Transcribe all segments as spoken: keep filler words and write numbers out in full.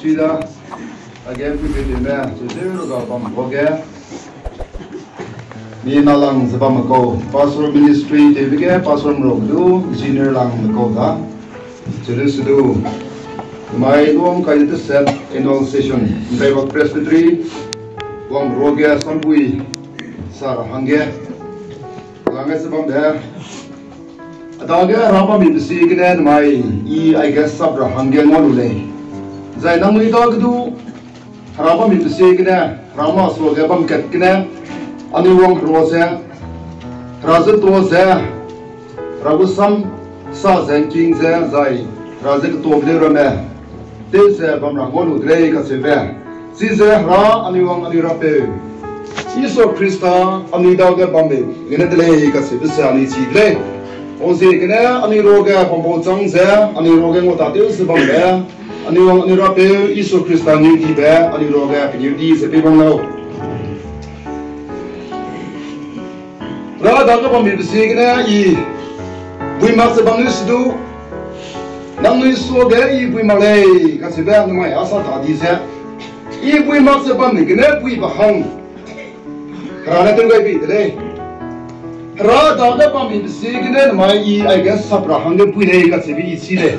Sui da, age pui pei tewme, cheu zeu ruga bam kau ge, mi na lang ze bamme kau, pastor ministry tewbe ge, pastor mrau du, junior lang me kau da. Cheu leu se du, mai luang kai de set annual session, Nreibak Presbytery, wang ruage sampui, sa ra hangge, langge se bam de, A dage Hera bammibe ziegene namai i aige sap ra hangge ngau lu lei. Zai nangnui dage du Hera bammibe ziegene, Hera masuage bam kat gene, anui wang herua ze, Hera ze tuâ ze, Hera gu sam sa ze ngking ze, zai Hera ze ketuâbe leu ramme tew ze bam ra ngau lu de lei kacheube. Chize Hera anui wang anui Rapeu Jisu Khrista anui dage bambe gene de lei kacheube ze anui chi de lei. Pau ziegene anui ruage bambau chang ze, anui ruage ngau tatew ze bambe, anui wang anui Rapeu Jisu Khrista ngeudibe, anui ruage pengeudibe ze pei bam lau. Hera dage bammibe ziegene i bui mak ze bam lu se du, nangnui suage i bui mak lei kacheube namai a sa ta di ze, i bui mak ze bambe gene buibe hang Hera ne tew gai bei de lei. Hera dage bammibe ziegene namai i aige sap ra hangge bui lei kacheube i chi lei.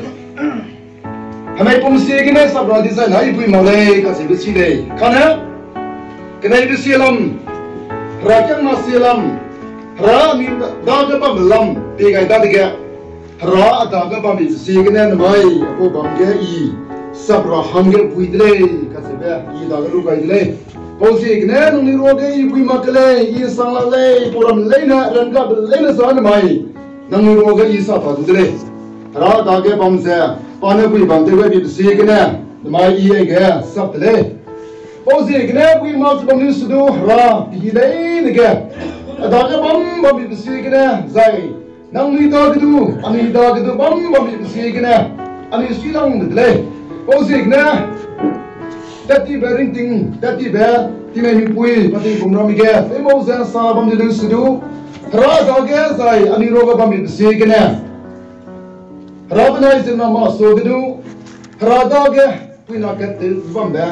Hemei pum ziegene sap ra dizai na i bui mak lei kacheube chi lei. Kane, keneibe sie lam, Hera kiangna sie lam, Hera anui dage bambe lam pei gai dadege, Hera a dage bammibe ziegene namai apau bam ge i sap ra hangge bui de lei kacheube i dage lu gai de lei. Pau ziegene nangnui ruage i bui mak ke lei, i sang lak lei, pau ram leine, rangabe leine za namai nangnui ruage i sa ta du de lei. Hera dage bam ze, pa ne bui bam tew gai bibe ziegene, namai i aige sap de lei. Pau ziegene bui mak ze bam lu se du Hera pehî leine ge, a dage bam bammibe ziegene, zai nangnui dage du, anui dage du bam bammibe ziegene, anui suilang de lei. Pau ziegene, tattibe ringting, tattibe, tinei mipui, pating pum ramme ge, teimau ze sa bam de lu se du, Hera dage zai anui ruage bammibe ziegene, Hera benai ziemmena masuage du, Hera dage puina kat tew bambe,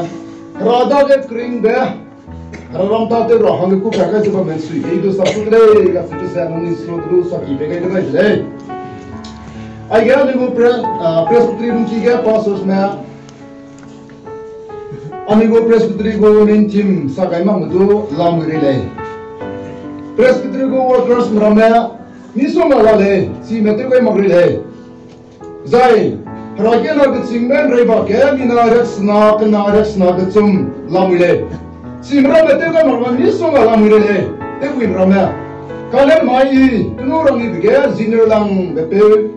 Hera dage keringbe, Hera ram tâtew ra hangge kû kai gai ze bamme sui ge i du sa ku de lei kacheube ze nangnui suage du sa ki pei gai de gai de lei. Aige anui gu pre-, ah, Presbytery lungki ge pastorme, anui gu Presbytery gu main theme sa gai makme du lamui rei lei. Presbytery gu workersme ramme, misongga la lei, chime tew gai mak rei lei. Zai, Hera kiangna kechîngme ’nrei ba ge mina riaksena, kena riaksena kechum lamui lei. Chime ramme tew gai mak ramme misongga lamui rei lei, tewpuime ramme. Kane mai i, kenu rangnibe ge junior langbe peu,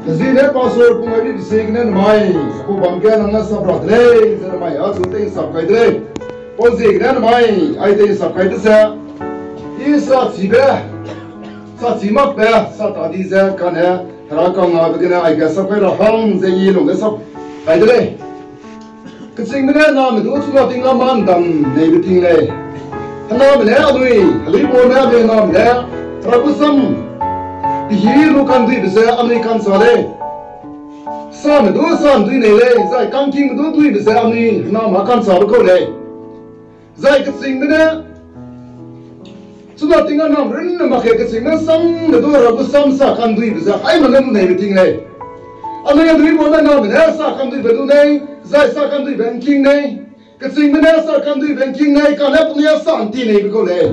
zine pastor pung ai bibe ziegene namai, apau bam ge nang ne sap ra de lei, ze namai achu tei sap kai de lei. Pau ziegene namai, ai tei sap kai de ze, i sa chibe, sa chi makbe, sa ta di ze kane, Hera kangnabe gene aige sap kai ra hang ze i lungge sap kai de lei. Kechîngme ne name du chuna ting lamang dam neibe ting lei. Hename ne anui, heluipuame anui name ne, Hera gu sam, pehî lu kanduibe ze anui ka'nchâ lei. Same du sa ’ndui nei lei, zai kangkingme du duibe ze anui hename ka'nchâbe kau lei. Zai kechîngme ne, chuna ting a nam runne mak ge kechîngme sam ne du Hera gu sam sa kanduibe ze haimena lu neibe ting lei. Anui anui bau ne name ne sa kanduibe lu nei, zai sa kanduibe ’ngking nei. Kechîngme ne sa kanduibe ’ngking nei, kane penui a sa ’nti neibe kau lei.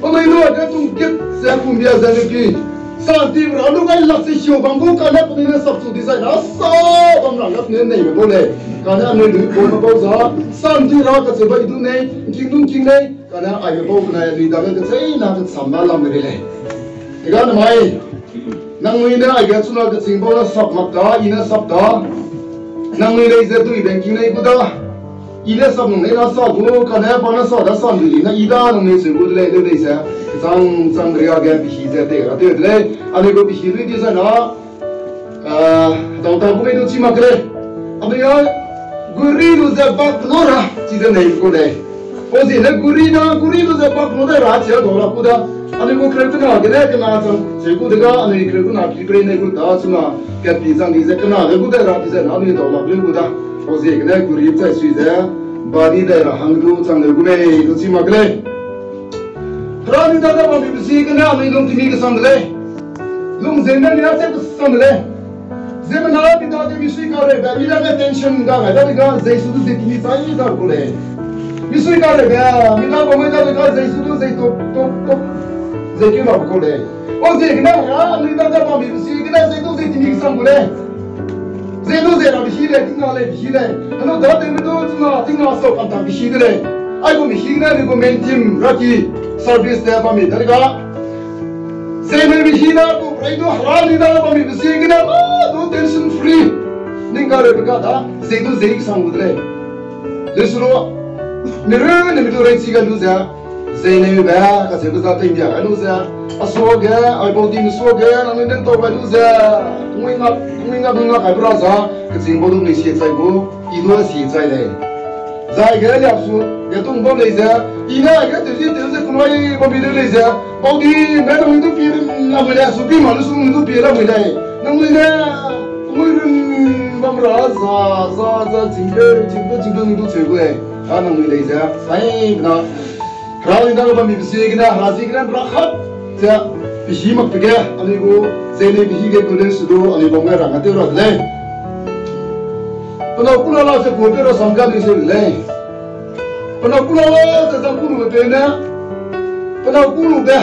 Penui lu ge tungkit ze kumbia ze luki, sa ’ntibe ra lu gai lak ze hiu bam gu, kane penui ne sapchu dizai na sa bam ra ge penui neibe bau lei. Kane anui luipuame bau za, sa ’nti ra kacheube i du nei, ’ngking du ’ngking nei, kane aibe bau benai anui dage kecheîna kecham na lam rei lei. Iga namai, nangnui ne aige chuna kechîng bau ne sap mak ta, i ne sap ta. Nangnui lei ze duibe ’ngking nei gu da. I ne sap nung leina sa gu, kane pa ne sa da sa ’ndui di na i da nangnui cheu gu de lei, leu lei ze. Chang chang ria ge pehî ze tei ra tew de lei. Anui gu pehî lui dizai na, ah, dau ta gu mei du chi mak ke lei. Anui a, guri lu ze bak lu ra, chize nei gu lei. Pau ziegene guri na, guri lu ze bak lu de ra, chi a dau la ku da. Anui gu kereu kena gene kena chang cheu gu dega, anui kereu kena pi pei ne gu da chuna, kat pi chang di ze kena ge gu de ra pi ze na anui dau lak leu gu da. Pau ziegene gu ri chai sui ze, bani dai ra hang du chang leu gu lei, du chi mak lei. Hera anui dage bambe ziegene anui lung timi kesang de lei. Lung ze ne ni a che kesang de lei. Ziemmena mi dage misui kareube, mi dage tension ga gai dadege, Jisu du zei timi chai da gu lei. Misui kareube, mi dage mai dadege, Jisu du zei tok, tok, tok, zei keu la gu lei. Pau ziegene, Hera anui dage bambe ziegene, zei du zei timi kesang gu lei. Zei du zei ra bi hi lei, tingna lei bi hi lei. Anui dage mi du tingna, tingna sau kam ta bi hi de lei. Ai gu mi hi gene, anui gu main theme, raki service de bambe dadege. Zei ne bi hi na gu, rei du Hera anui dage bambe ziegene, a du tension free. Ning kareube ga da, zei du zei kesang gu de lei. Lesu lu, mi ru ne mi du rei chi ga lu ze, zei ne be, kacheube za tei bia ga lu ze, a suage, ai bau di mi suage, nangnui ne tau ga lu ze, ngui ngak, ngui ngak, ngui ngak kaibe ra za, keching bau du ni sie chai gu, i du a sie chai lei. Zai ge liasu ge tung bam lei ze, i ne ge teu zi teu ze kunai bam bi de lei ze, bau di me nangnui du pie la mui lei, su pi ma lu su nangnui du pie la mui lei. Nangnui ne, ngui run bam ra za, za, za, chingpeu, chingpeu, chingpeu ni du cheu gu lei. A nangnui lei ze, sai na, Hera anui dage bambe ziegene, Hera ziegene, Hera khat ze, pe hî mak pe ge, anui gu, zei ne pe hî ge gu leu su du, anui bam gai ra nga tew ra de lei. Pe nâu kula la ze gu pe rasam ga anui seu de lei. Pe nâu kula la ze zang kulube peu ne, pe nâu kulube,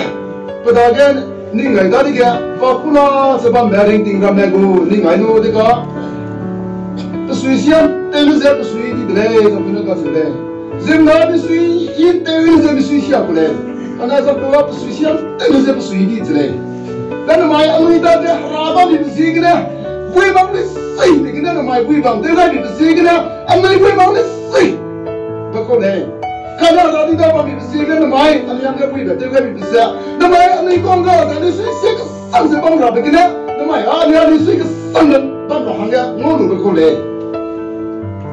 pe dage ning gai dadege, pa kula ze bambe ringting ramme gu ning gai lu dega, pe sui siam tew ze pe sui di de lei, zang pe ne kacheu lei. Ziemmena misui i tew ze misui sia gu lei. Ana zang pe wa pe sui siam tew ze pe sui di ze lei. Namai anui dage Hera bambe ziegene, gui bam le sei, ziegene namai gui bam tew gaibe ziegene, anui gui bam le sei. Pe kau lei. Kane Hera anui dage bambe ziegene namai anui hangge guibe tew gaibe ze. Namai anui kangga ze anui sui sie kesang ze bam rabe gene, namai a anui anui sui kesang ze bam ra hangge ngau lube kau lei.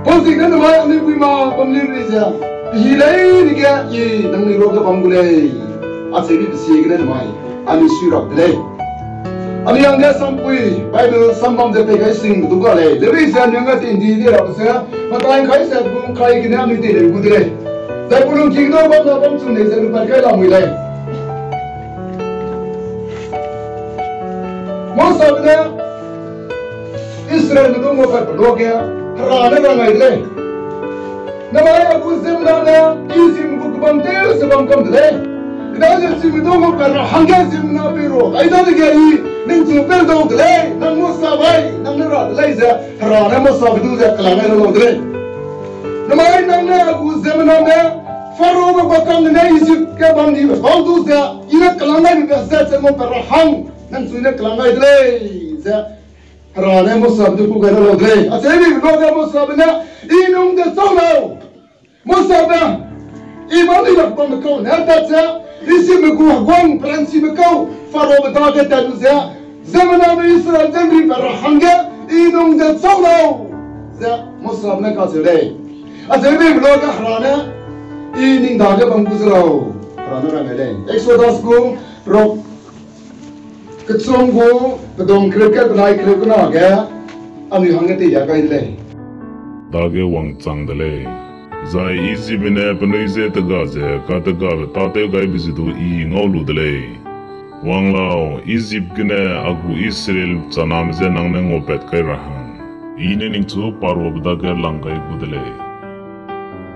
Pau ziegene namai anui gui ma bam leu lei ze, pe hî lei dege i nangnui ruage bam gu lei. Acheube ziegene namai anui sui ra de lei. Anui hangge sampui, Bible sam bam ze pei gai sing du ga lei. Leu lei ze anui hangge tindi di ra ze, Mathai kai ze gu kai gene anui tei leu gu de lei. Zai pelungki du bam na bam chum lei ze lu pat kai lamui lei. Mosabe ne Israelme du ngau pat pe luage, Hera ne rang gai de lei. Namai a gu ziemmena ne, Ijipme gu kebam tew ze bam kam de lei. Keda ze chime du ngau pat ra hangge ziemmena pei ra, ai dadege i, ningchu peu dau de lei, nang Mosa bai, nang ne ra de lei ze, Hera ne Mosabe du ze kelang gai lau de lei. Namai nang ne a gu ziemmename, Pharaobe bakam gene Ijip ge bam dibe bau du ze, i ne kelang gaibe zat ze ngau pat ra hang, nang chu ne kelang gai de lei, ze Hera ne Mosabe du kû gai lau de lei. Acheube luage Mosabe ne, I nung ze chau lau. Mosabe, I bam di lak bamme kau ne tat ze, Ijipme gu heguang peranchibe kau Pharaobe dage tat lu ze, ziemmename Israel ze ’nri pat ra hangge, I nung ze chau lau, ze Mosabe ne kacheu lei. Acheube luage Hera ne, I ning dage bam gu ze lau, Hera ne rang gai lei. Exodus gu, rok, kechum gu, pedum kereu kat benai kereu kena ge, anui hangge teilia gai de lei. Dage wangchang de lei. Zai Ijipme ne penui je tega ze kategabe tâtew gaibe ze du I ngau lu de lei. Wang lau, Ijip gene a gu Israel chaname je nang ne ngaupat kai ra hang, I ne ningchu Pharaobe dage lang gai gu de lei.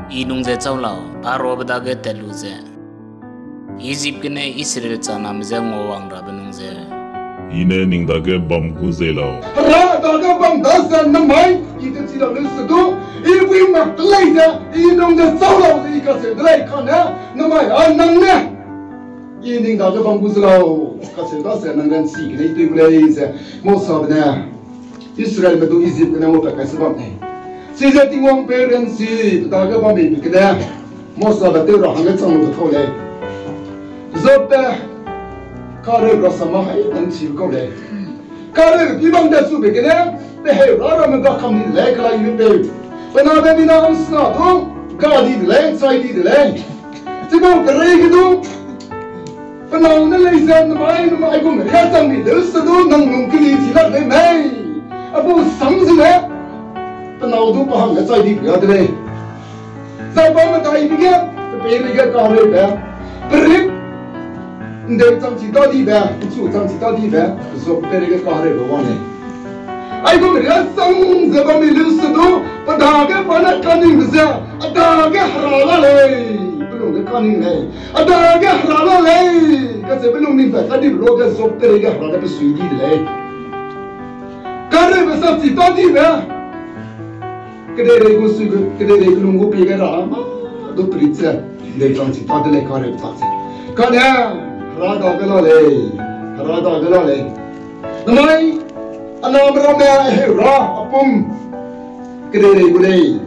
I nung ze chau lau, Pharaobe dage tat lu ze, Ijip gene Israel chaname je nguawang rabe nung ze, I ne ning dage bam gu ze lau. Hera dage bam daze namai, I techi lau leu se du, I wi mak de lei ze, I nung ze chau lau ze I kacheu de lei kane, namai a nang ne, I ning dage bam gu ze lau, kacheu daze nang ranchi gene I tei gu lei ze, Mosabe ne, Israelme du Ijip gene ngaupat kai se bam lei. Chize Tingwang peu ranchi, pe dage bambe gene, Mosabe tew ra hangge chang lu kau lei. Zopbe, kareu rasam ma hai nang chibe kau lei. Kareu pi bam dasube gene, pe heu ra ramme ga kam di de lei, kelaibe peu. Pe nabe mina ’nsena du, ga di de lei, chai di de lei. Chibau kerei ge du, Penâu ne lei ze namai namai gum riâ chang mi leu se du nang lung keli chi lak lei mei. Aipau sam ze le, penâu du pa hangge chai di ria de lei. Zai pa medaibe ge, pe peireige kahereube, perip, ndeu chang chi ta dibe, pechu chang chi ta dibe, Job peireige kahereube wang lei. Aigum riâ chang ze bam mi leu se du, pe dage pa ne kaningbe ze, a dage hera la lei, pe lungge kaning lei, a dage hera la lei, kacheube lung ning ta ka dibe luage Job peireige hera de pe sui di de lei. Kahereube sa chi ta dibe, kedeirei gu sui gu, kedeirei kelung gu pie gai ra ma, du perip ze, ndeu chang chi ta de lei kahereube tak ze. Kane, hera dage la lei, hera dage la lei. Namai, aname ramme heu ra, apum, kedeirei gu lei.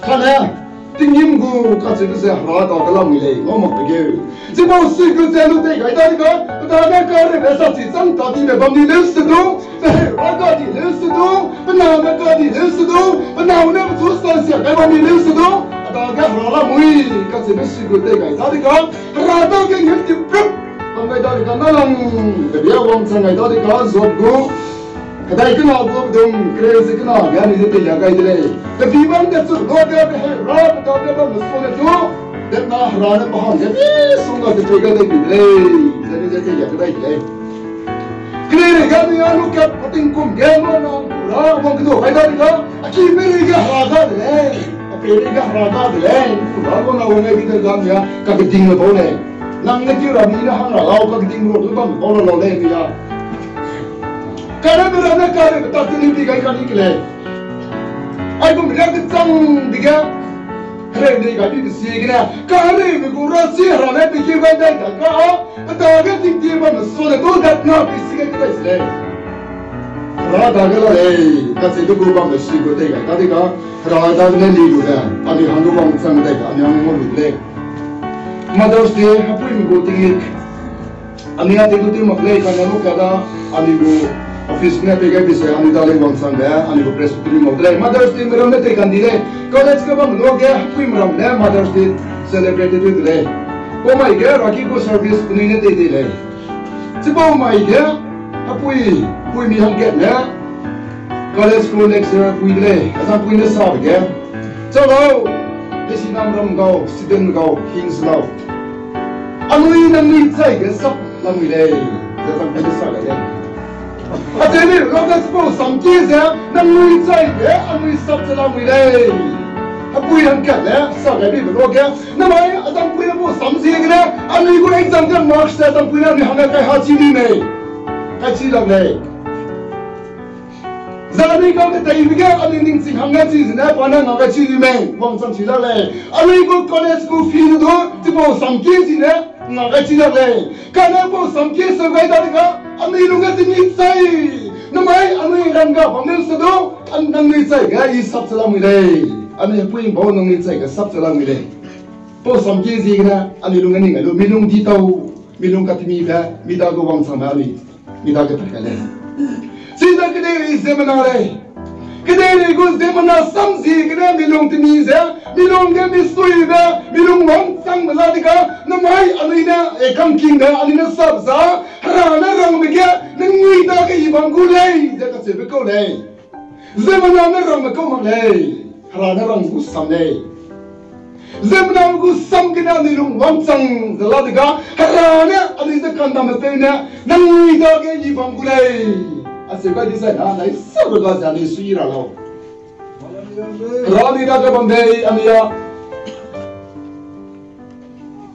Kane, tinggîm gu kacheube ze hera dage lamui lei, ngau makbe geu. Chipau sui gu ze lu tei gai dadege, pe dage kahereube sa chi chang ta dibe bam di leu se du, pe heu ra ga di leu se du, pe name ga di leu se du, pe nâu ne pechu sansia gai bam di leu se du, a dage hera lamui, kacheube sui gu tei gai dadege, hera dage ngeu ti prup, bam gai dadege, nalang, kebia wangchang gai dadege, Job gu, kedai kena gu pedum, kereu ze kena ge anui ze teilia gai de lei. Kebi bam de chu, luage pe heu ra, pe dage bamme sua ne chu, dena hera ne pa hangge misongga ze tei gai dai bi de lei, ze anui ze teilia kedai de lei. Kedeirei ge anui a lu kat, a tingkum ge lu na, ra wang kedu gai dadege, a ki peireige hera ga de lei, a peireige hera ga de lei, ra lu na wang gai bi de ga anui a, kakedingme bau lei. Nang ne ki ra mi ne hang ra lau, kakedingme ru du bam bau la lau lei anui a. Kane pe ra ne kahereube tak te ni pi gai kani ke lei. Aigum riâ kechang dege, hereu nei gai bibe ziegene, kahereube gu ra chi hera ne pe keu gai dai da ga, pe dage tingtie bamme sua ne du dat na pi si gai kedai se lei. Hera dage la lei, kacheube gu bamme sui gu tei gai dadege, hera dage ne li lu de, anui hang du wangchang dai da, anui hang ngau lu de lei. Mother's Day, hepuime gu tingmik. Anui a tei du tew mak lei, kane lu ka da, anui gu office ne pei gai bi se, anui da lei wangchangbe, anui gu Presbytery ngau de lei. Mother's Day meram ne tei kan di lei. College ge bam luage, hepuime ram ne Mother's Day celebrate tew de lei. Pau mai ge, raki gu service penui ne tei di lei. Chipau mai ge, hepui, puimi hangkat ne, college gu lecturer pui de lei, azangpui ne sabe ge, chau lau, desinam ram gau, student gau, hing se lau. Anui nangnui chai ge sap lamui lei, ze azangpui ne sa gai lei. Acheu ni, luage chipau sam ki ze, nangnui chai ge, anui sap ze lamui lei. Hepui hangkat ne, sa gai bibe luage, namai azangpui ne pau sam ziegene, anui gu exam ge marks ze azangpui ne anui hangge kai ha chi di mei. Kai chi lak lei. Zai anui kang keteibe ge anui ningching hangge chi zene, pa ne ngau gai chi di mei, wangchang chi lak lei. Anui gu college gu fee du, chipau sam ki zene, ngau gai chi lak lei. Kane pau sam ki se gai dadege, anui lungge temi chai. Namai anui rangga bam leu se du, an nangnui chai ge i sap ze lamui lei. Anui hepui bau nangnui chai ge sap ze lamui lei. Pau sam ki ziegene, anui lungge ning gai lu, mi lung di tau, mi lung katemibe, mi dage wangchangbe anui, mi dage tat kai lei. Chize kedeirei ziemmena lei. Kedeirei gu ziemmena sam ziegene mi lung temi ze, mi lung ge misuibe, mi lung wangchangbe la dege, namai anui ne, e kangkingbe, anui ne sap za, Hera ne rangbe ge, nangnui dage i bam gu lei, ze kacheube kau lei. Ziemmena ne rangbe kau mak lei, Hera ne rang gu sam lei. Ziemmena gu sam gene anui lung wangchang ze la dege, Hera ne anui ze kandamme peu ne, nangnui dage i bam gu lei. Acheu gai dizai na, nai sabe ga ze anui sui ra lau. Hera anui dage bam bei, anui a.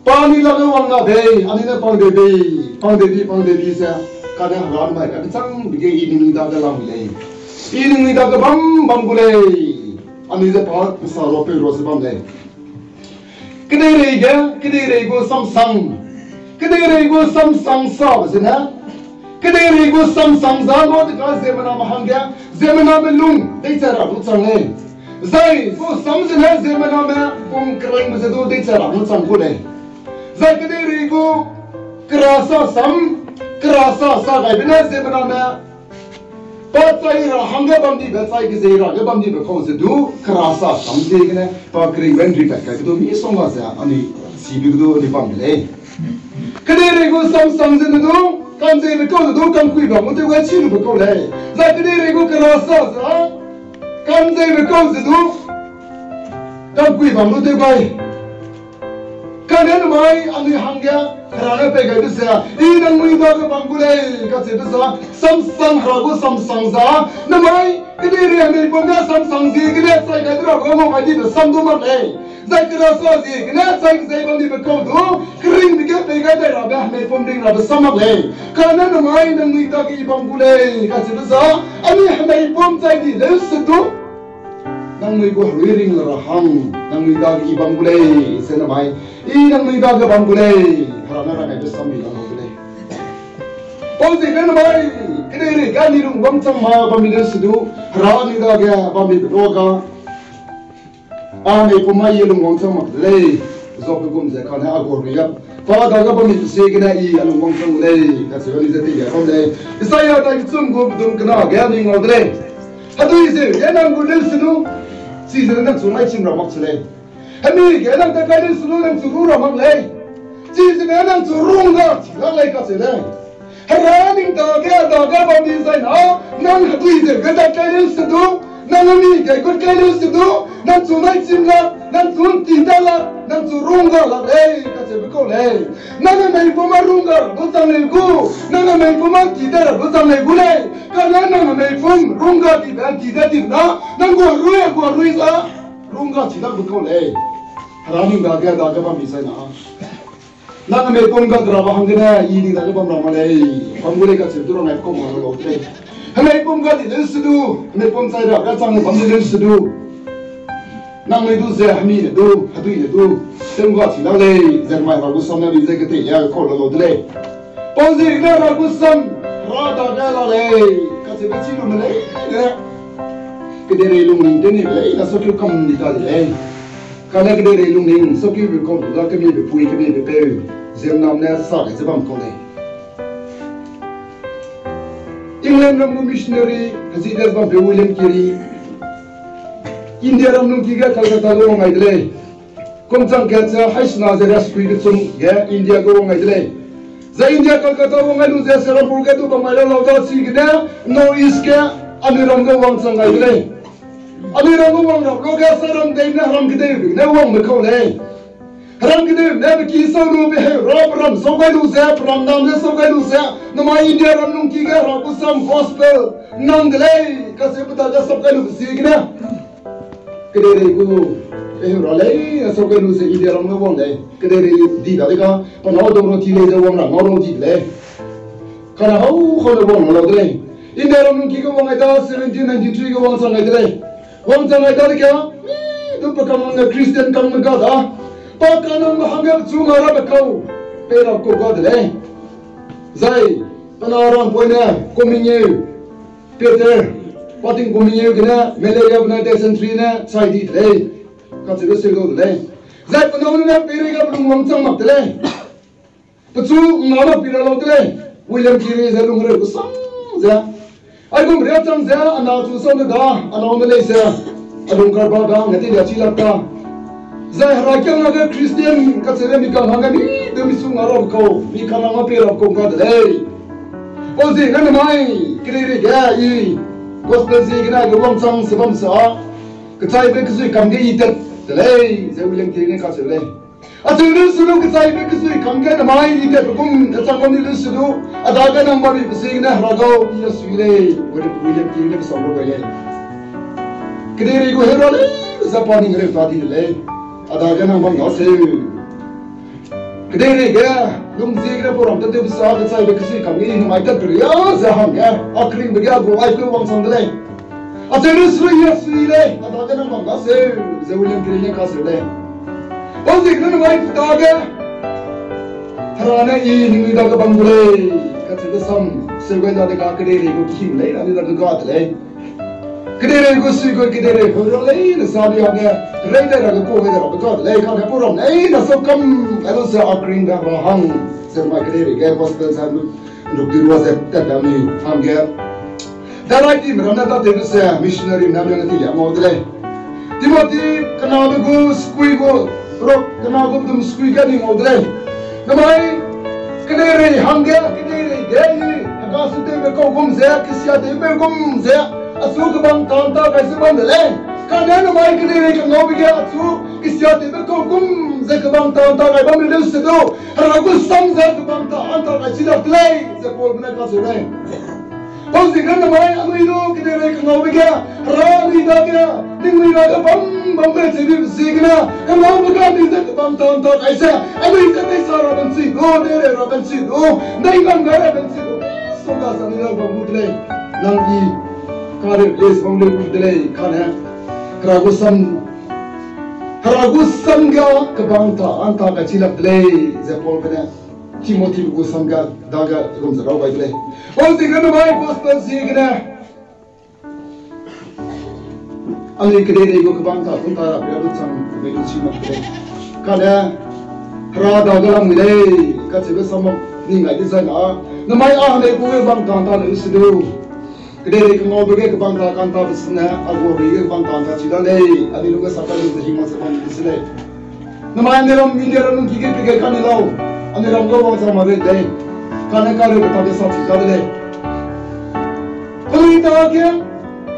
Pa anui dage wang la bei, anui ne pang de bei, pang de bi, pang de bi ze. Kane Hera ne mai kane chang dege i ningnui dage lam lei. I ningnui dage bam bam gu lei. Anui ze pa pesa ro peu ro ze bam lei. Kedeirei ge, kedeirei gu samsang. Kedeirei gu samsang sabe zene. Kedeirei gu samsang za ngau dege ziemmename hangge, ziemmename lung deichai ra du chang lei. Zai gu sam zene ziemmename pum kerengbe ze du deichai ra du chang gu lei. Zai kedeirei gu kerasa sam, kerasa sa gaibe ne ziemmename pa chai ra hangge bam dibe, chai kezei ra ge bam dibe kau ze du kerasa sam ziegene pa keringbe nri pat kaibe du misongga ze anui chibe ge du anui bam de lei. Kedeirei gu samsang ze ne du, ka'nzeibe kau ze du, ka'ngkui bam gu tew gai chi lube kau lei. Zai kedeirei gu kerasa ze, ka'nzeibe kau ze du, ka'ngkui bam gu tew gai. Kane namai anui hangge, Hera ne pei gai du ze, I nangnui dage bam gu lei, kacheube za, samsang Hera gu samsang za, namai, kedeirei hemei pum ge samsang ziegene chai gai du ra gu ngau gai dibe sam du mak lei. Zai kerasa ziegene chai kezei bam dibe kau du, keringbe ge pei gai dai rabe hemei pum ring rabe sam mak lei. Kane namai nangnui dage I bam gu lei, kacheube za, anui hemei pum chai di leu se du, nangnui gu herui ring le ra hang, nangnui dage I bam gu lei, ze namai, I nangnui dage bam gu lei, Hera ne rang gaibe sam mi la lau de lei. Pau ziegene namai, kedeirei ge anui lungwangchang ma bam mi leu se du, Hera anui dage bam mibe luage, a hemei pum ma I lungwangchang mak de lei, Job gum ze kane a gu herui a, pa dage bam mibe ziegene I a lungwangchang gu lei, kacheube anui ze teilia kam lei. Isaiah dai kechum gu pedum kena ge anui ngau de lei. Hedui zeu ge nang gu leu se du, chize nang chu nai chim ra mak se lei. Hemi ge nang ta kai leu se du nang chu ru ra mak lei. Chize ge nang chu rungga chi lak lei kacheu lei. Hera ning dage dage bam di zai na, nang hedui zeu ge ta kai leu se du, nang hemi ge gut kai leu se du, nang chu nai chim lak, nang chu nti ta lak, nang chu rungga lak lei kacheube kau lei. Nang hemei pum ma rungga ra du chang lei gu, nang hemei pum ma nti ta ra du chang lei gu lei. Kane nang hemei pum rungga dibe nti ta dibe na, nang gu herui a gu herui za, rungga chi lakbe kau lei. Hera ning dage dage bam di zai na, nang hemei pum ga derabe hanggene I ning dage bam ra mak lei, bam gu lei kacheu du rang nai kau ma lau de lei. Hemei pum ga di leu se du, hemei pum chai ra ga chang bam di leu se du, nangnui du ze hemi ne du, hedui ne du, tewga chi lak lei, ze namai Hera gu sam ne mi ze keteilia kau la lau de lei. Pau ziegene Hera gu sam, Hera dage la lei, kacheube chi lu me lei, ne. Kedeirei lungning tew nibe lei, na sokeu kam di ta de lei. Kane kedeirei lungning, sokeube kau du da kemibe pui kemibe peu, ziemmename ne sa ge ze bam kau lei. England ram gu missionary, hezi de bam peu William Carey, India ram lungki ge Calcutta ge wang gai de lei. Kum chang kat ze haisena ze riaskui kechum ge India ge wang gai de lei. Zai India Calcutta wang gai lu ze Serampore ge du bam mai la lau da chigene North East ge anui ram ge wangchang gai de lei. Anui ram ge wang ra luge Serampore ne heram kedeibe ne wangbe kau lei. Heram kedeibe ne pe ki sau lu pe heu ra pe ram sau gai lu ze, pe ram nam ne sau gai lu ze, namai India ram lungki ge Hera gu sam gospel nang de lei, kacheu pe dage sap gai lube ziegene kedeirei gu, pe heu ra lei, a sap gai lu ze India ram ge wang lei. Kedeirei di dade ga, pe nâu dau roti lei ze wang ra ngau rau di de lei. Kane hau hau ne wang lau de lei. India ram lungki ge wang gai da seventeen ninety-three ge wangchang gai de lei. Wangchang gai dadege, mi du pe kanangme Christian kangme ga da, pa kanangme hangge pechu nga rabe kau, pei ra kau ga de lei. Zai, pe na rangpoine, Komingeu Peter, pa ting Komingeu gene malaria benai dysentery ne chai di de lei, kacheube seu lau de lei. Zai pe nâu ne peirei ga pe lung wangchang mak de lei. Pechu nga mak pi ra lau de lei. William Carey ze lung reu gu sang ze, aigum riachang ze, a na chu sau ne da, a nâu ne lei ze, a lung karba ga hangge teilia chi lak ta. Zai herakiangnage Christian kacheube mi kang hangge mi du mi su nga ra kau, mi kanang ma pei ra kau ga de lei. Pau ziegene namai, kedeirei ge I gospel ziegene aige wangchang se bam sa, kechaibe kezui kam ge I tat de lei, ze William Carey ne kacheu lei. Acheu lu su lu kechaibe kezui kam ge namai I tatbe gum kechang bam ni lu su lu, a dage nang bam mibe ziegene Hera gau I a sui lei, William Carey ne kesang lu gai lei. Kedeirei gu heu ra lei, ze pa ning reu ta di de lei. A dage nang bam ga seu. Kedeirei ge, lungziegene pau ram tat tewbe sa kechaibe kezui kam ge I namai tatbe ria ze hangge, a keringbe ge a gu ai peu wangchang de lei. Acheu lu su lu I a sui lei, a dage nang bam ga seu, ze William Carey ne kacheu lei. Pau ziegene namai dage, Hera ne I ningnui dage bam gu lei, kacheube sam, seu gai dadege kedeirei gu kihim lei, ra ni dage ga de lei. Kedeirei gu sui gu kedeirei heu ra leine sa di hangge, rei dai ra ge pau gai de rabe ga de lei, kane pau ram leine sau kam, ai lu ze a keringbe ra hang, ze namai kedeirei ge gospel sa lu, nruk di rua ze tat da ni hangge. Darai time ramme tatewbe ze missionary nam ne teilia ngau de lei. Timothy kenabe gu skui gu, rok kena gu pedum skui ge ni ngau de lei. Namai, Kedeirei hangge, kedeirei ge i, hega su tewbe kau gum ze, kesia tewbe gum ze, achu kebang tanta kai se bam de lei. Kane namai kedeirei kengaube ge achu, kesia tewbe kau gum ze kebang tanta kai bam leu se du, Hera gu sam ze kebang ta anta kai chi lak de lei, ze Paulbe ne kacheu lei. Pau ziegene namai anui du kedeirei kengaube ge, Hera anui dage, ningnui dage bam bam mei cheu dibe ziegene, kengaube ge anui ze kebang tanta kai ze, anui ze teisa ra benchi du, deirei ra benchi du, dei gam gai ra benchi du, so ga sa ni lau bam gu de lei, nang i, kare place bam leu gu de lei, kane, Hera gu sam, Hera gu sam ge kebang ta anta kai chi lak de lei, ze Paulbe ne, Timothy gu sam ge dage gum ze rau gai de lei. Pau ziegene namai gospel ziegene, anui kedeirei gu kebang ta anta ra pei lu chang mei lu chi mak de lei. Kane, Hera dage lamui lei, kacheube sam mak ni ngai dezai na, namai a hane gu kebang ta anta leu se du. Kedeirei kengaube ge kebang ta kanta be sene, a gu rei ge kebang ta anta chi da lei, anui lungge sap kai lu ze hing mak ze bam de se lei. Namai anui ram India ra lungki ge pe gai kani lau, anui ram ga wangchang mak rei lei. Kane kareube ta ge sa chi da de lei. Penui dage,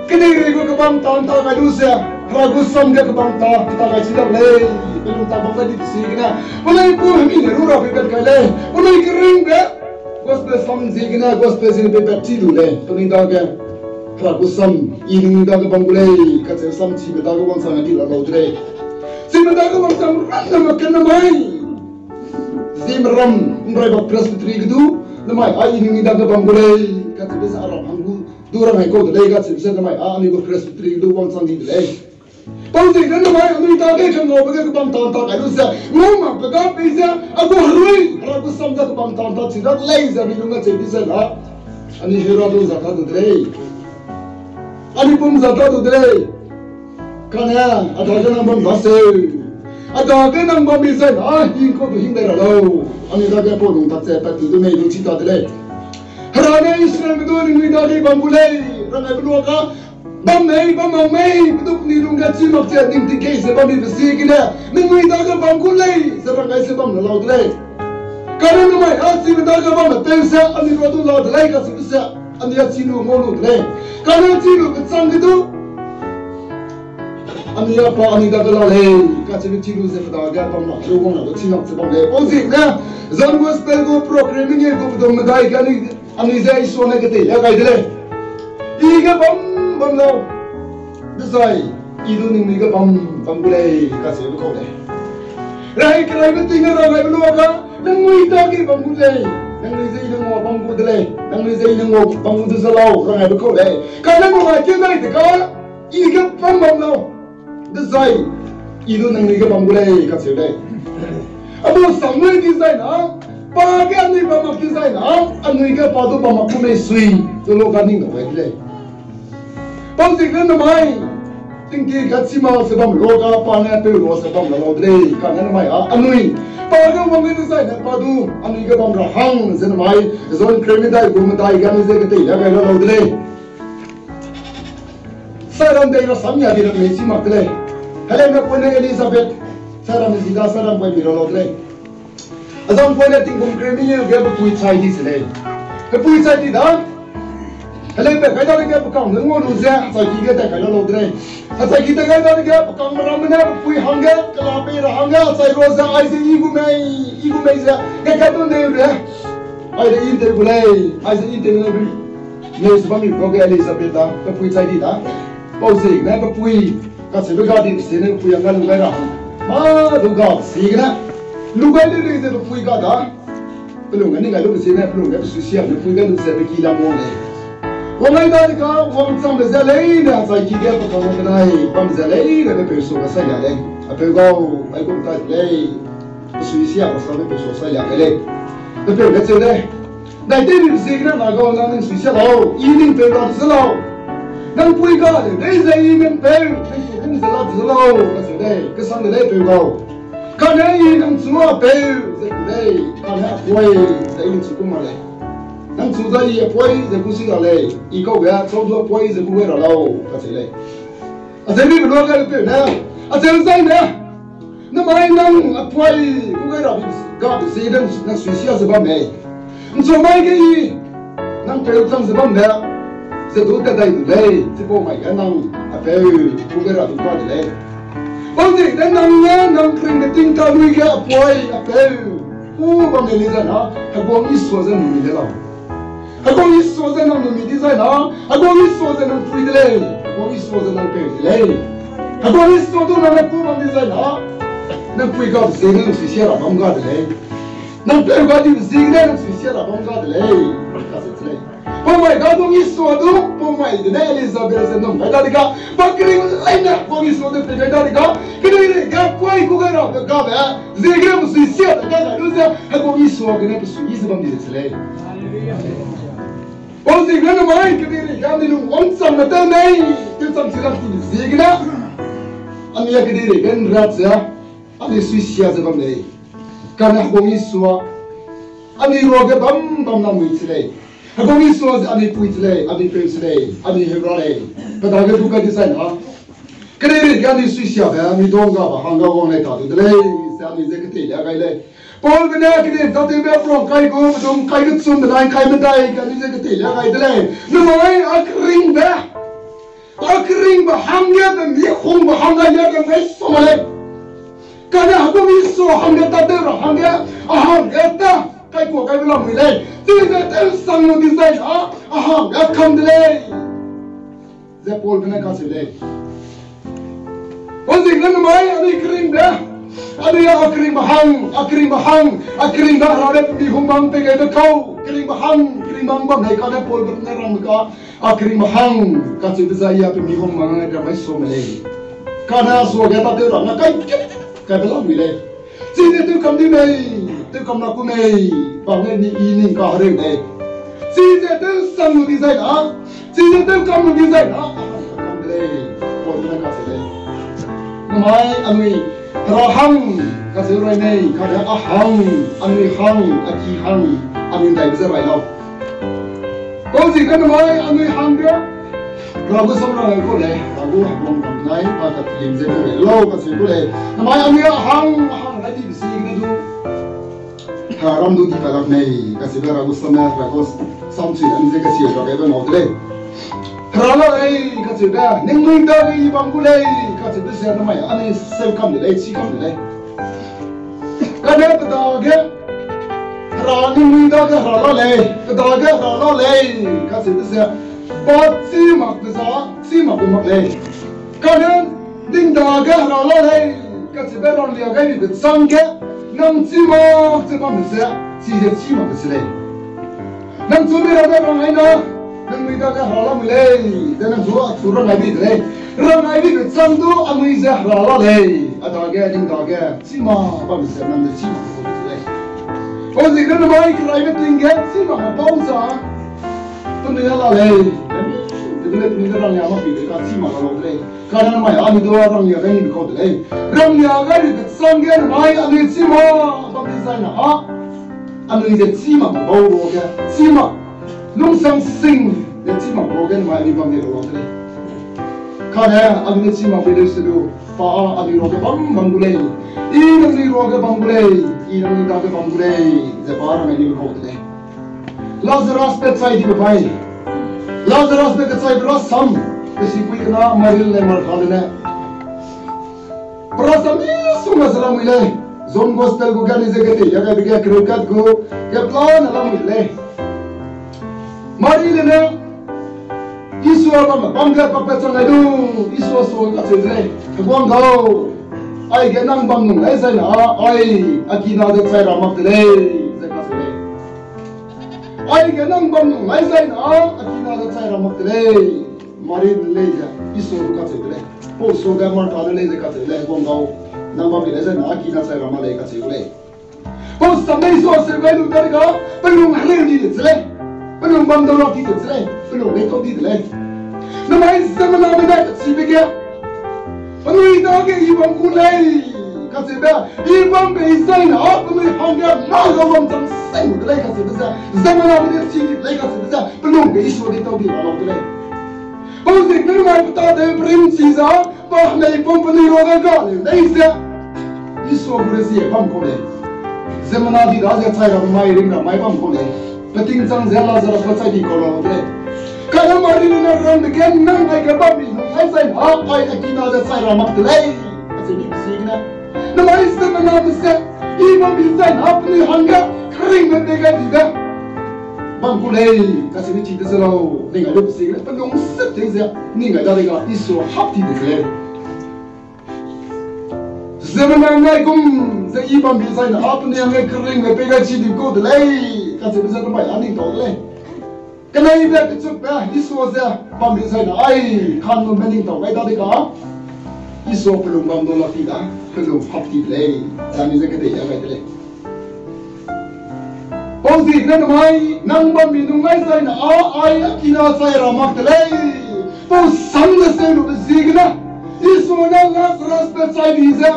kedeirei gu kebang ta anta kai lu ze, Hera gu sam ge kebang ta, ta kai chi da lei. Penui ta bam gai di ziegene, penui gu hemi ne ru ra peipat kai lei. Penui keringbe, gospel sam ziegene, gospel ziegene peipat chi lu lei. Penui dage, Hera gu sam, i ningnui dage bam gu lei, kacheu sam chibe dage wangchang di la lau de lei. Chibe dage wangchang ran na mak ken namai. Zeme ram, nrai bak Presbytery ge du, namai a i ningnui dage bam gu lei, kacheube ze a ram hang gu, du rang ai kau de lei, kacheube ze namai a anui gu Presbytery ge du wangchang di de lei. Pau ziegene namai anui dage kengaube ge kebang ta anta kai lu ze, ngau makbe ga pei ze, a gu herui, Hera gu sam ze kebang ta anta chi da de lei ze anui lung ge cheu di ze la. Anui hera du za ta du de lei. Anui pum za ta du de lei. Kane, a dage nang bam da seu. A dage nang bam mi zai na, hing kau du hing dai ra lau. Anui dage pau lung tak ze pat tu du mei lu chi ta de lei. Hera ne Israelme du ningnui dage bam gu lei, rang aibe luage, bam mei, bam mak mei, pe du penui lungge chi mak ze ning ti kei ze bam mibe ziegene, ningnui dage bam gu lei, ze rang ai ze bam la lau de lei. Kane namai a chibe dage bamme peu ze, anui rua du la de lei kacheube ze, anui a chi lu ngau lu de lei. Kane chi lu kechang ge du, anui a pa anui dage la lei, kacheube chi lu ze pe dage bam la, lu wang la du chi mak ze bam lei. Pau ziegene, John Gospel gu program mengeu gu pedum medai ge anui, anui ze Isua ne ketei lia gai de lei. I ge bam bam lau. Dezai, i du ningnui ge bam bam gu lei, kacheube kau lei. Rehei keraibe ting ge rang aibe luage, ningnui dage bam gu lei. Ningnui ze i ne ngua bam gu de lei. Ningnui ze i ne ngua bam gu de ze lau, rang aibe kau lei. Kane namai keu dai de ga, i ge bam bam lau. Dezai, i du ningnui ge bam gu lei, kacheu lei. A du samlui dizai na, pa ge anui bam mak dizai na, anui ge pa du bam mak gu mei sui, du lu ga ning na gai de lei. Pau ziegene namai, tingki ge chi mak ze bam luage pa ne peu lu ze bam la lau de lei, kane namai a, anui, pa ge wang ge dezai ne pa du, anui ge bam ra hang ze namai, John kereu medai gu medai ge anui ze ketei lia gai la lau de lei. Sairam dei ra sam ya di ra mei chi mak de lei. Heleume poine Elizabeth, sairam zi da sairam poi mi ra lau de lei. Azang poine tingkum kereu mengeu ge pepui chai di se lei. Pepui chai di da. Heleume kai dadege pekangme ngau lu ze, achai ki ge tat kai la lau de lei. Achai ki tat kai dadege pekangme ramme ne pepui hangge, kela pei ra hangge, achai rua ze, aize i gu mei, i gu mei ze, ge kat du neu re. Aize i tew gu lei, aize i tew ne bi. Neu ze bam mi kau ge Elizabeth da, pepui chai di da. Pau ziegene pepui, kacheube ga di ziegene pepui hangge lu gai ra. Mâ du ga ziegene. Lu gai de lei ze pepui ga da. Pelung ge ning gai lu ziegene, pelung ge pesui siam ne pepui ga lu ze pe ki lam wang lei. Wang ai dadege, wangchangbe ze leine, achai ki ge pekangme benai, bam ze leine, pe peu su ga sai lia lei. Apeu gau, aigum tai lei. Pesui siame sabe pe su sai lia gai lei. Pe peu ne cheu lei. Dai tewbe ziegene na gau nang ning sui sia lau, i ning peu la ze lau. Nang pui ga de, dei ze i ning peu, ning peu ning ze la ze lau, kacheu lei, kesang de lei peu gau. Kane i nang chu a peu, ze ku lei, kane a pui, ze i nang chu ku ma lei. Nang chu da i a pui, ze ku si la lei, i kau ge, chau du a pui, ze ku gai ra lau, kacheu lei. Acheu dibe luage peu ne, acheu zai ne. Namai nang apui gu gai ra gabe ziegene nang suisia ze bam mei? Nchu mai ge i nang peu chang ze bam de, ze du tat dai du lei, chipau mai ge nang apeu gu gai ra du ga de lei. Bam de nang ne nang kringbe ting ta lui ge apui apeu gu bam mei le zai na, Heguang Isua ze nang mi de lau. Heguang Isua ze nang numi di zai na, Heguang Isua ze nang pui de lei, Heguang Isua ze nang peu de lei. Heguang Isua du nang ne gu bam di zai na, nang pui gabe ziegene nang suisia ra bam ga de lei. Nang peu ga dibe ziegene nang suisia ra bam ga de lei, kacheu de lei. Pau mai ga Heguang Isua du, pau mai gene Elizabeth ze nang gai dadege, pa kering leine Heguang Isua de pei gai dadege, kedeirei ge apui gu gai rabe gabe ziegene pe suisia de ga gai lu ze, Heguang Isua gene pe sui ze bam di de se lei. Pau ziegene namai kedeirei ge anui lung wangchangme tew mei, tewchang chi lak ti ziegene, anui a kedeirei ge nrat ze, anui suisia ze bam lei. Kane Heguang Isua anui ruage bam bam lamui che lei. Heguang Isua ze anui pui che lei, anui peu che lei, anui heura lei. Pe dage du kai di zai na, kedeirei ge anui suisiabe, anui donggabe hangge wang lei ta du de lei, ze anui ze keteilia gai lei. Paulbe ne kedei tatewbe prang kai gu, pedum kai kechum benai kai medai ge anui ze keteilia gai de lei. Namai a keringbe, a keringbe hangge, pe mi hungbe hangge, a ge gai sa ma lei. Kane Heguang Isua hangge tatew ra hangge, a hangge ta kaikua kaibe lamui lei. Chize tewsang lu di zai na, a hangge kam de lei, ze Paulbe ne kacheu lei. Pau ziegene namai anui keringbe, anui a keringbe hang, a keringbe hang, a keringbe Hera ne pe mi hung bang pei gaibe kau, keringbe hang, keringbe hang bam lei kane Paulbe ne rangbe ka, a keringbe hang kacheube zai a pe mi hung bang ne ram mai sa me lei. Kane a suage tatew ra na kai, kaibe lamui lei. Chize tewkam di mei, tewkam la ku mei, bam ne ni i ning kahereu lei. Chize tewsang lu di zai na, chize tewkam lu di zai na, a hang kam de lei, Paulbe ne kacheu lei. Namai anui Hera hang kacheu rai mei, kane a hang, anui hang, a ki hang, anui daibe ze rai lau. Pau ziegene namai anui hangge, Hera gu sam rang gai kau lei, Hera gu Heguang bam nai, pa katim ze kau lei, lau kacheu kau lei. Namai anui a hang, a hang gai dibe ziegene du, Hera ram du di pa lak mei, kacheube Hera gu sam ne, Hera gu sam chui anui ze kacheu ra gaibe ngau de lei. Hera la lei kacheube, ningnui dage i bam gu lei kacheube ze namai anui seu kam de lei, chi kam de lei. Kane pe dage, Hera ningnui dage Hera la lei, pe dage Hera la lei kacheube ze, pa chî makbe za, chî makbe mak lei. Kane ning dage Hera la lei kacheube ranglia gai dibe chang ge, nang chî mak ze bamme ze, chize chî makbe se lei. Nang chu mi rabe rang ai na, ningnui dage Hera lamui lei, ze nang chu a chu rang ai bi de lei. Rang ai bibe chang du anui ze Hera la lei, a dage, ning dage, chî mak bamme ze nang ze chî mak de lei. Pau ziegene namai keraibe ting ge chî mak bau za, penui a la lei, de lei penui de ranglia mak bi de ka chî mak la lau de lei. Kane namai anui du ranglia gai nibe kau de lei. Ranglia gai nibe chang ge namai anui chî mak bam di zai na a, anui ze chî mak bau ruage, chî mak lungsang sing ze chî mak ruage namai anui bam di lau de lei. Kane anui chî mak bei leu se du, pa a anui ruage bam bam gu lei. I nangnui ruage bam gu lei. I nangnui dage bam gu lei, ze pa rang ai nibe kau de lei. Lazarusbe chai dibe pai. Lazarusbe kechaibe rasam, pe sipui kena Mari le Martha le ne, pe rasam misongga ze lamui lei. John Gospel gu gene ze keteilia gaibe ge kereu kat gu, keplane lamui lei. Mari le ne, Isua bam, bam ge pakpat chang ai lu, Isua sua kacheu de lei, Heguang gau, aige nang bam nung lai zai na, ai, a kina ze chai ra mak de lei, ze kacheu lei. Aige nang bam nung lai zai na, a kina ze chai ra mak de lei. Mari ne lei ze, Isua du kacheu de lei. Pau suage Martha ne lei ze kacheu lei, Heguang gau, nang bam bi lei zai na, a kina chai ra mak lei kacheu gu lei. Pau sam lei Isua seu gai lu dadege, pe lung hereu di de che lei. Pe lung bam dau ra di de che lei. Pe lung deitau di de lei. Namai ziemmename ne kachibe ge, penui dage i bam gu lei kacheube, i bam bei zai na, penui hangge mâ ga wangchang seng de lei kacheube ze, ziemmename ne chi di de lei kacheube ze, pe lungge Isua deitau di ra lau de lei. Pau ziegene namai pe tâtew perimchi za, pa hemei pum penui ruage ga lei lei ze, Isua gu rezie bam kau lei. Ziemmena di da ze chai ra mai ring ra mai bam kau lei. Peting chang ze Lazarusbe chai di kau lau de lei. Kane Mari ne rang dege nang ai ge bam mi nung ai zai na ai a kina ze chai ra mak de lei. Kacheu ni pe ziegene, namai ziemmename ze, i bam mi zai na penui hangge keringbe pei gai di de bam kau lei. Kacheu ni chi de ze lau, ning ai lu pe ziegene, pe lung set tew ze, ning ai da de ga Isua hap ti de ze lei. Ziemmena ngai gum ze i bam mi zai na a penui hangge keringbe pei gai chi di kau de lei. Kacheube ze namai a ning tau de lei. Keneibe kechukbe Isua ze bam mi zai na ai kanlume ning tau gai da de ga, Isua pe lung bam dau lak ti da, pe lung hap ti de lei. Zai mi ze kedei a gai de lei. Pau ziegene namai, nang bam mi nung ai zai na a ai a kina chai ra mak de lei. Pau sam ze seu lube ziegene, Isua ne Lazarusbe chai di ze,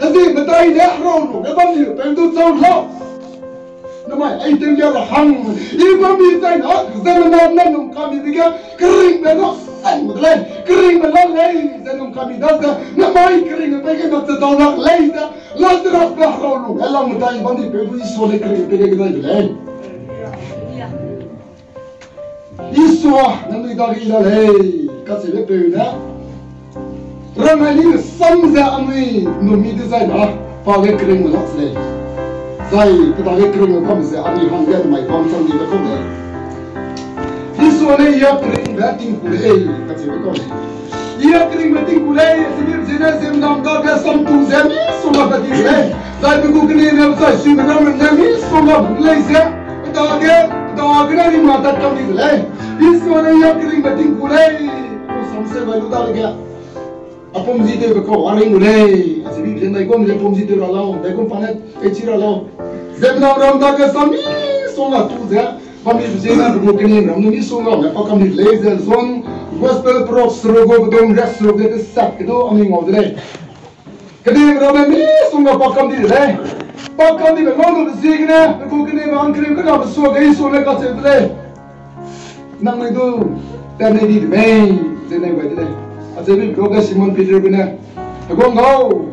hezie medai ne herau lu ge bam mi peu du chau lau. Namai ai tew ge ra hang, i bam mi zai na, ziemmena ne nung kamibe ge keringbe na sai mu de lei, keringbe la lei ze nung kami da ze, namai keringbe pei ge na ze dau lak lei ze, Lazarusbe herau lu ge lam medai bam di peu du Isua ne keringbe pei ge kedai de lei. Isua nangnui dage i la lei, kacheube peu ne. Rangai ni sam ze anui numi dezai na, pa ge keringbe lak se lei. Zai pe dage keringbe bam ze anui hangge namai bam chang dibe kau lei. Isua ne i a keringbe tingku lei, kacheube kau lei. I a keringbe tingku lei, zibi ziene ziemmename dage samtu ze misongga pat ti lei. Zai pe gu keneibe zai suime ramme ne misongga pat lei ze, pe dage, pe dagene ringna tat kam di de lei. Isua ne i a keringbe tingku lei, pe sam seu gai lu dadege, a pum zi tewbe kau a ring gu lei. Zibi ziene ndaigum ze pum zi tew ra lau, ndaigum pa ne peichi ra lau. Ziemmena ram dage sam misongga tu ze, bam mi ziene pe gu keneibe ram nu misongga ne pa kam di de lei ze John Gospel perok seruk gu pedum riak seruk ge tesat ge du anui ngau de lei. Keneibe ramme misongga pa kam di de lei. Pa kam dibe ngau lube ziegene, pe gu keneibe hangkereu kenabe suage Isua ne kacheu de lei. Nangnui du tat nei di de mei, ze neu gai de lei. Acheu bi pe luage Simon Peterbe ne, Heguang gau,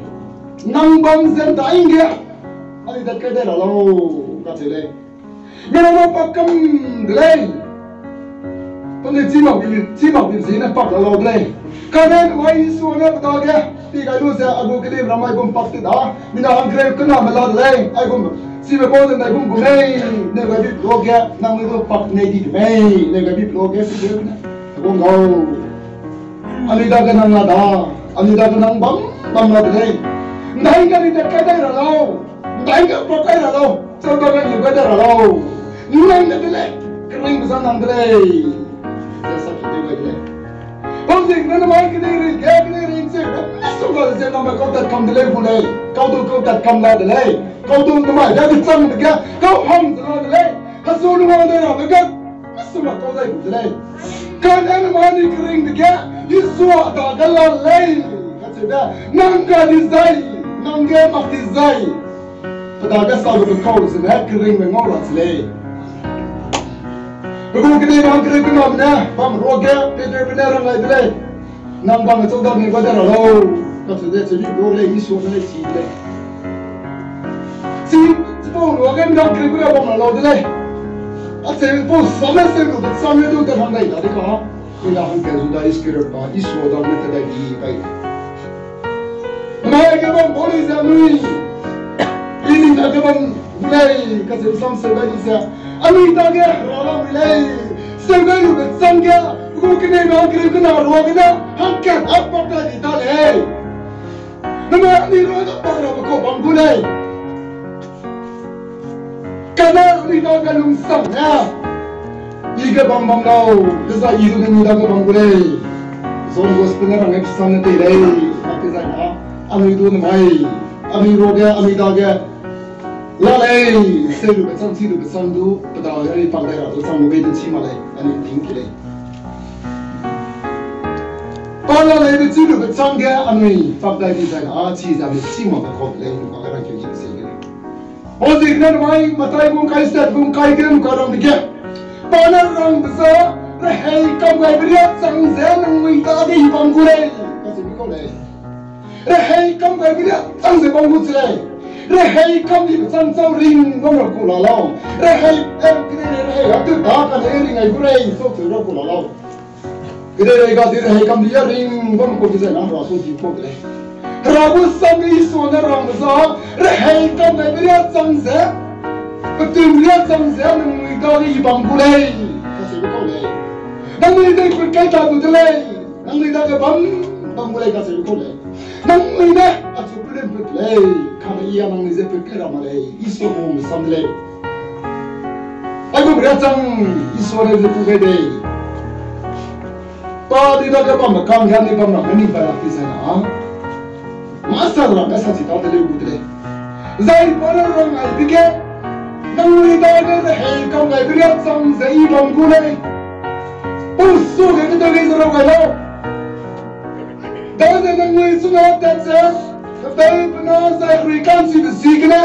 nang bam ze ndaige, anui tat kai dai ra lau, kacheu lei. Miramme pa kam de lei. Penui chî mak bi, chî mak bi ziegene pak la lau de lei. Kane namai Isua ne pe dage pi gai lu ze a gu keneibe ram aigum pak ti da, mina hangkereu kename la de lei, aigum, chibe pau ze ndaigum gu mei, neu gai bi pe luage, nangnui du pak nei di de mei, neu gai bi pe luage, Peterbe ne, Heguang gau, anui dage nang la da, anui dage nang bam, bam la de lei. Ndaige anui tat kai dai ra lau, ndaige pak kai ra lau, chau dage niu gai dai ra lau. Nang ne de lei, keringbe za nang de lei, ze sa ki tew gai de lei. Pau ziegene namai kedeirei ge, kedeirei ncheu, misongga ze name kau tat kam de lei gu lei, kau du kau tat kam la de lei, kau du namai dage chang dege, kau hang ze la de lei, hesu lungwang dai rabe ge, misongga kau dai gu de lei. Kane namai ni kering dege, Isua dage la lei, kacheube, nang ga di zai, nang ge mak di zai. Pe dage sa lube kau zene keringbe ngau ra se lei. Pe gu keneibe hangkereu kename ne bam ruage Peterbe ne rang gai de lei. Nang bam chau dage gu dai ra lau, kacheu de, cheu bi pe luage Isua ne lei chi de lei. Chi, chipau luage mi hangkereu kena bam ra lau de lei. Acheu pau sam ne seu lube chang ne du tat hang dai da de ka. Mina hangkat Juda Iskariot pa Isua dage tat dai di bai. Namai ge bam bau lei ze anui, i ning dage bam gu lei, kacheu sam seu gai lu ze, anui dage hera lamui lei. Seu gai lube chang ge, pe gu keneibe hangkereu kena ruagene hangkat a pak dai di ta lei. Namai anui ruage pak rabe kau bam gu lei. Kane anui dage lungsang ne, i ge bam bam lau, dezai i du ne anui dage bam gu lei. John Gospel ne rang gai pe sam ne tei lei, mak tei zai na, anui du namai, anui ruage, anui dage la lei, seu lube chang, chî lube chang du, pe dage anui pak dai ra du chang gu bei de chi mak lei, anui ting ki lei. Pa la lei de chî lube chang ge anui pak dai di zai na, a chi ze anui chî mak be kau de lei, pa ge rang keu di se ge. Pau ziegene namai, Mathai bung kai sat bung kai ge nu ka rang dege, pa ne rangbe ze, rehei kam gaibe riâ chang ze nangnui dage i bam gu lei, kacheu bi kau lei. Rehei kam gaibe ria chang ze bam gu chi lei. Rehei kam dibe chang chau ring bam ra ku la lau. Rehei, eh, kedei rehei a tew ta kane ring ai gu rei, sau cheu ra ku la lau. Kedei rei ga di rehei kam di a ring bam ku di zai na hera su di ku de lei. Hera gu sam Isua ne rangbe za, rehei kam gaibe ria chang ze, petum ria chang ze, nangnui dage I bam gu lei, kacheube kau lei. Nangnui dei put kai ta gu de lei, nangnui dage bam, bam gu lei, kacheube kau lei. Nangnui ne achu put lei, put lei, kane I a nangnui ze put kai ra mak lei, Isua gu sam de lei. Aigum ria chang, Isua ne ze pu gai dei. Pa di dage bambe kangge anui bam ra, anui ba lak di zai na, mâ sa ra, mâ sa chi ta de lei gu de lei. Zai pa ne rang ai dege, nangnui dage rehei kam gaibe ria chang ze I bam gu lei. Pau su ge kedei lei ze rau gai lau. Daze nangnui chuna tat ze, kepeu pena zai herui ka'nchibe ziegene,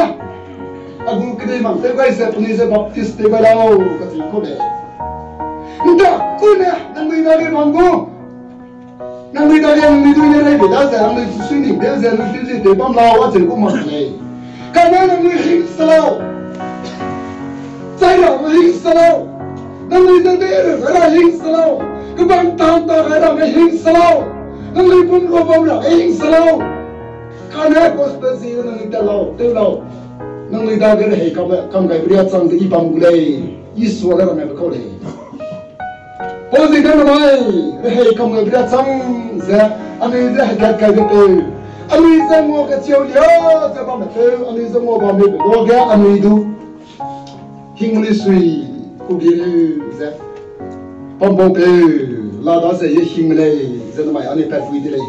a gu kedei mang tew gai ze penui ze baptis tew gai lau, kacheu ku lei. Nda kune nangnui dage bam gu. Nangnui dage nangnui dui ne rei bei da ze, nangnui sui ning tew ze, nangnui tew ze tew bam lau, acheu gu mak lei. Kane nangnui hing se lau. Chai ra hing se lau. Nangnui ze dei ra hing se lau. Kebang tan ta gai ra hing se lau. Nangnui pum gu bam ra hing se lau. Kane gospel zi nangnui tat lau, tew lau. Nangnui dage rehei kam, kam gaibe ria chang ze I bam gu lei. Isua ne rang aibe kau lei. Pau ziegene namai, rehei kam gaibe ria chang ze, anui ze hekat kaibe peu, anui ze ngua kechiu lia ze bamme peu, anui ze ngua bamme peu, luage anui du hing meli sui, ku bi leu ze, pampau peu, la daze ye hing lei, ze namai anui pat pui de lei.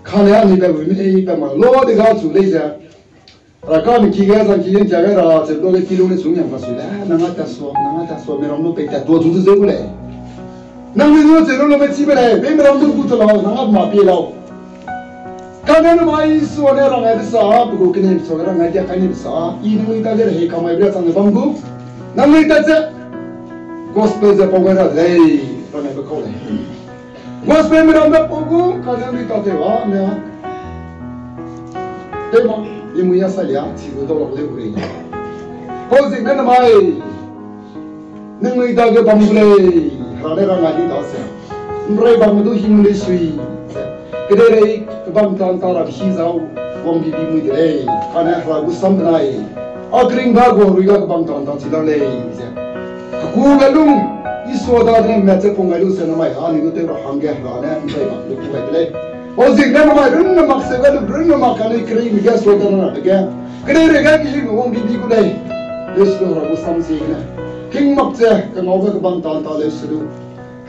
Kane anui pat pui me lei, pat ma lo de ga chu lei ze. Ra kame ki ge, zang ki ge, kia gai ra, ze luage ki lu ne sung yang kasui le, nang a tat sua, nang a tat sua, miram lu pei tat tua chu ze zeu gu lei. Nangnui du ze lu lu me chibe lei, pe miram lu gu te lau, nang a ma pie lau. Kane namai Isua ne rang aibe sa, pe gu kene sa, rang ai dia kai ni be sa, I nangnui dage rehei kam gaibe ria chang ze bam gu. Nangnui tat ze gospel ze pau gai ra de lei, rang aibe kau lei. Gospel miram ne pau gu, kane anui tatew a, ne a. Tew ma, I mui a sa lia, chi gu dau lak leu gu rei. Pau ziegene namai, nangnui dage bam gu lei, Hera ne rang ai di daze. Nrei bam du hing lei sui, ze. Kedeirei kebang tan ta ra hi zau, wang bibi mui de lei. Kane Hera gu sam benai, a keringbe gu herui ga kebang tan ta chi la lei, ze. Hekube lung, Isua dagene mat ze pung gai lu ze namai, anui gu tew ra hangge Hera ne nrei bam du pung gai de lei. Pau ziegene namai runne mak seu gai lu, runne mak anui keringbe ge sua ta na dege. Kedeirei ge kehingme wang bibi gu lei. Leusedu Hera gu sam ziegene. Hing mak ze, kengaube kebang tan ta leusedu.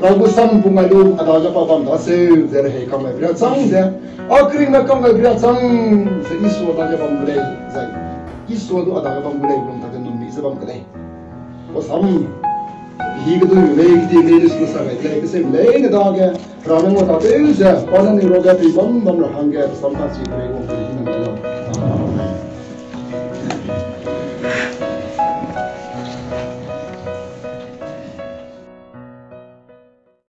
Hera gu sam pung gai lu, a dage pa bam daseu, ze rehei kam gaibe ria chang ze. A keringme kam gaibe ria chang, ze Isua dage bam gu lei, zai. Isua du a dage bam gu lei, lung ta ge num mi ze bam ke lei. Pau sam, hi kedui lei, kedi lei, leusedu sa gai de lei, kesem leine dage. Hera ne ngua tatew ze, pa ne anui ruage pei bam bam ra hangge, sam ta chi kerei wang pe hi nang lau.